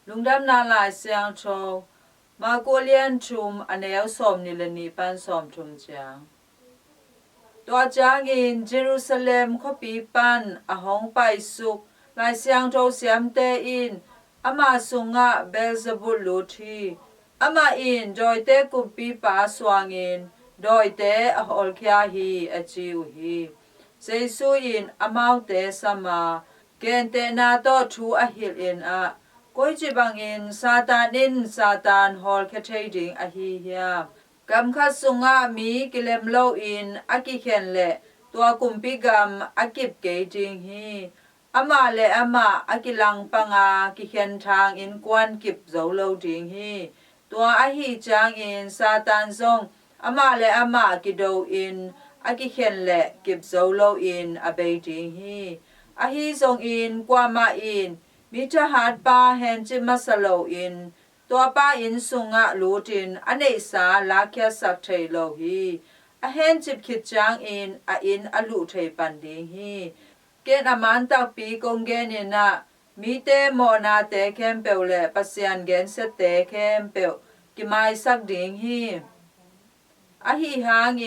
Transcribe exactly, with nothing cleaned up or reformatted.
Lungdamna Lai Siangtho, Mark a lian thum, a neu sawmnih le nih pan sawmthum ciang. Tua ciangin Jerusalem khuapi pan a hong paisuk Lai Siangtho siamte in ama sungah Beelzebul lut hi. Amah in dawite kumpipa suangin dawite a hawlkhia hi, a ci uh hi. Jesu in amaute sam a, gentehna tawh thu a hilh in ah, koici bangin Satan in Satan hawlkhia thei ding ahi hiam? Gam khat sungah mi kilem loin a kikhen leh tua kumpi gam a kip kei ding hi. Amah le amah a kilangpang a kikhen thangin kuan kip zo lo ding hi. Tua ahi ciangin Satan zong amah le amah kido-in a kikhen leh kip zo loin a bei ding hi. Ahi zongin kuamah in mi thahatpa hencip masa loin tuapa inn sungah lutin a neihsa lakkhiatsak thei lo hi. A hencip khit ciangin a inn a luh thei pan ding hi. Ken a man takpi kong genin ah, mite mawhnate khempeuh le Pasian gensiate khempeuh kimaisak ding hi. Ahi hangin